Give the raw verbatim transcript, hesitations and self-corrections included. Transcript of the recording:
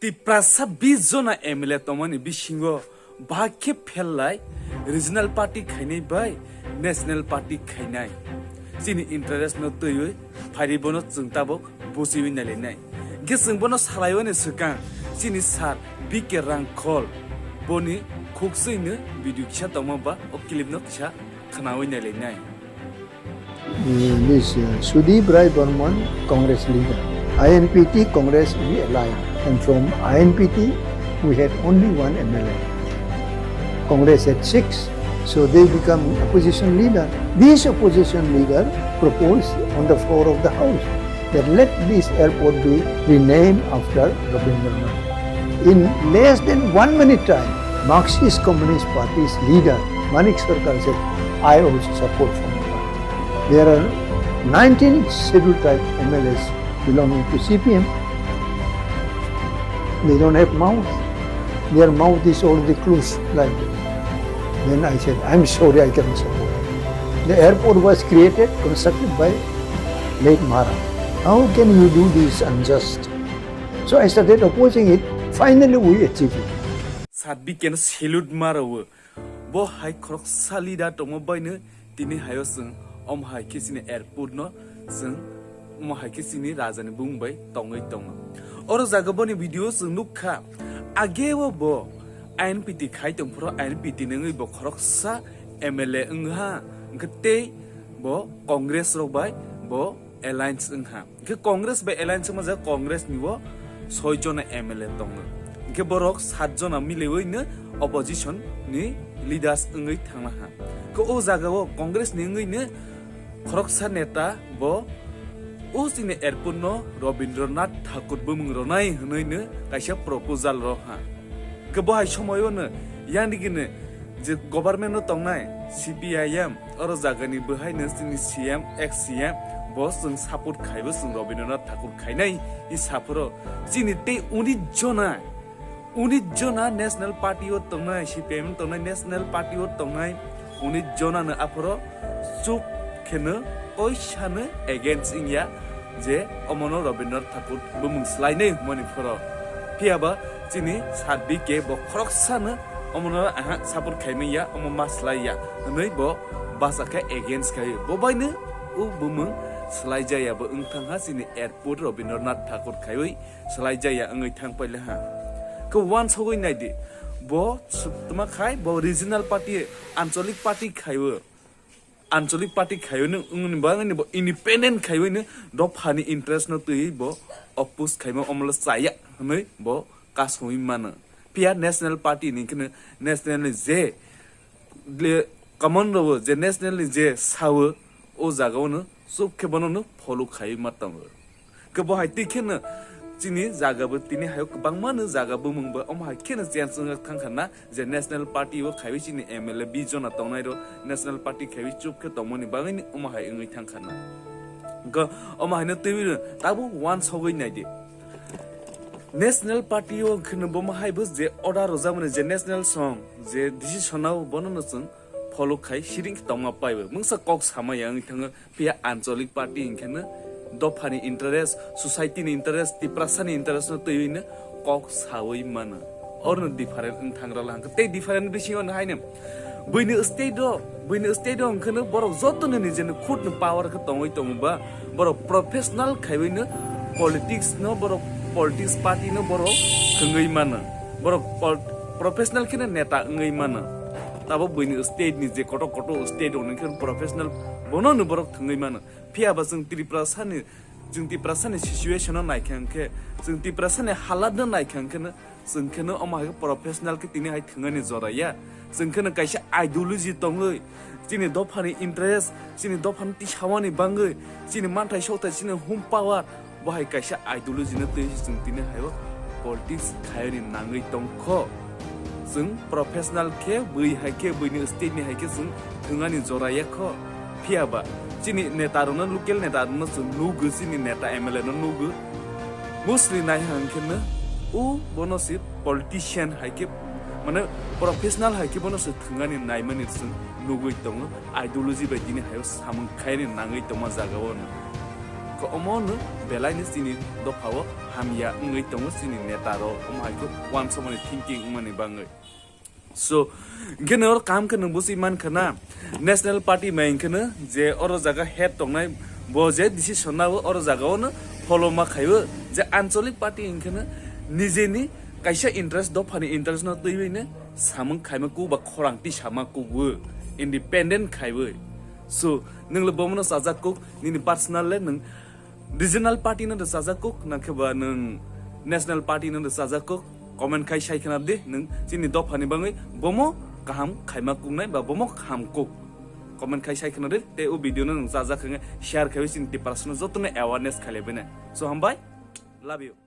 Tiprasa bis jona M L A tongmani bisingo bahai khe pherlai regional party khainai bai national party khainai. Chini interest no twiwi phairi bono chwng tabuk buchiwi nailainai. Hwnkhe chwng bono salaiwani swkang chini sir B K Rangkhol boni khukchwino video kisa tongma ba o clip no kisa khwnawi nailainai. This uh, Sudip Rai Barman, Congress leader, I N P T Congress we align, and from I N P T we had only one M L A. Congress had six, so they become opposition leader. This opposition leader proposed on the floor of the house that let this airport be renamed after Rabindranath. In less than one minute time, Marxist Communist Party's leader Manik Sarkar said, I also support Phanupra. There are nineteen Scheduled Tribe M L As belonging to C P M. They don't have mouth. Their mouth is already closed like that. Then I said, I'm sorry, I cannot support. The airport was created, constructed by late Maharaj. How can you do this unjust? So I started opposing it. Finally, we achieved it. Sir B K no salute maro. Bo hai khoroksa leader tongma baino tini hayo chwng omo hai khe chini airport no chwng omo hai khe chini raja ni bumung bai tongwi tongo. Oro jaga boni video chwng nukha, ageo bo I N P T khai tongphuru I N P T ni wngwi bo khoroksa M L A wngha, hwnkhe tei bo Congress rok bai bo alliance wngha. Hwnkhe Congress bai alliance wngma jaga Congress ni bo soi jona M L A tongo. Hwnkhe borok sat jona miliwi no opposition ni leaders wngwi thanglaha. Hwnkhe o jaga o Congress ni wngwi no khoroksa neta bo o chini airport no Rabindranath Thakur bumung ronai hwnwi no kaisa proposal roha. Hwnkhe bo hai somoyo no yandigini je government no tongnai C P I M oro jagani bwhaino chini C M, ex C M bo chwng support khaibo chwng Rabindranath Thakur khainai i saphoro chini tei unit jona, unit jona National Party o tongnai, C P I M tongnai, National Party o tongnai unit jona no aphoro chup kheno koisano against wngya je omono Rabindranath Thakur bumung swlainai hwnmani phoro. Phiyaba chini sir B K bo khoroksano omono aha support khaimanya, omo ma swlaiya hwnwi bo basa khe against khai. Bo baino o bumung swlaijaya bo wng thangha chini airport Rabindranath Thakur khaiwi swlaijaya wngwi thang paila ha. Khe wansogwi naidi, bo tma khai bo regional party, ancholic party khaiwi. Ancholic party khaiwi no wngni bagwi no bo independent khaiwi no dophani interest no twiwi bo oppose khaima omolo chaya hwnwi bo kasongwi mano. Phiya national party ni kheno national ni je le common rogo je national ni je sawo o jaga o no chup khe bono no follow khaiwi ma tongo. Khe bo hai twi kheno chini jaga bo tini hayo kwbangma no jaga bumung bo omo hai kheno change wngya thang kha na je national party o khaiwi chini M L A bis jona tongnai ro national party khaiwi chup khe tongmani bagwi ni omo hai wngwi thang kha na. Go omo hai no twiwi no tabuk wansogwi naidi. National party o kheno bo ma hai bo je order rwjakmani je national song je decision o bono no chwng follow khai siring khe tongma paibo mungsa kok sama ya wngwi thango. Phiya ancholic party hwnkhe no dophani interest, society ni interest, Tiprasa ni interest no twiwi no kok sawi mano. Oro no different wng thang rwla hwnkhe tei different bisingo no haino buini state o, buini state o hwnkhe no borok joto no nijeni khut ni power khe tongwi tongo ba borok professional khaiwi no politics no borok politics party no borok thwngwi mano. Borok pol-, professional khe no neta wngwi mano. Tabuk buini state ni je kotor kotor state rok ni khe professional bono no borok thwngwi mano. Phiya ba chwng Tiprasa ni, chwng Tiprasa ni situation no naikha hwnkhe, chwng Tiprasa ni halat no naikha hwnkhe no, chwng khe no omo hai khe professional khe tini hai thwngani jora ya. Chwng khe no kaisa ideology tongwi, chini dophani interest, chini dophani tisawani bangwi, chini manthai sokthai, chini home power, bo hai kaisa ideology no twi se chwng tini hai o politics khaiyani nangwi tongkho. Chwng professional khe bui hai khe buini state ni hai khe chwng thwngani jora ya kho. Phiya ba chini neta rokno, local neta rokno chwng nugo, chini neta M L A no nugo. Mostly nai hang khe no o bono se politician hai khe, mane professional hai khe bono se thwngani naimani chwng nugwi tongo. Ideology bai tini hai o samung khaiyani nangwi tongma jaga o no. Omo no belai ni chini dopha o hamya wngwi tongo chini neta rok, omo hai khe uansukmani thinking wngmani bangwi. So, hwnkhe no kaham khe nwng busi mankha na, National Party mai hwnkhe no je oro jaga head tongnai, bo je decision nao oro jaga o no follow ma khaiwi, je Anchalik Party hwnkhe no nijeni kaisa interest, dophani interest no twiwi no samung khaima kuk ba khorang tisama kuk o, independent khaiwi. So, nwng le bomono chajak kuk, nini personal le nwng regional party no rwchajak kuk, nangkhe ba nwng national party no rwchajak kuk, comment khai sai khna di nwng chini dophani bangwi bomo kaham khaima kuknai ba bomo kaham kuk. Comment khai sai khna di, tei o video no nwng chajak khe share khaiwi chini Tiprasano jotono awareness khailai bini. So hambai, love you.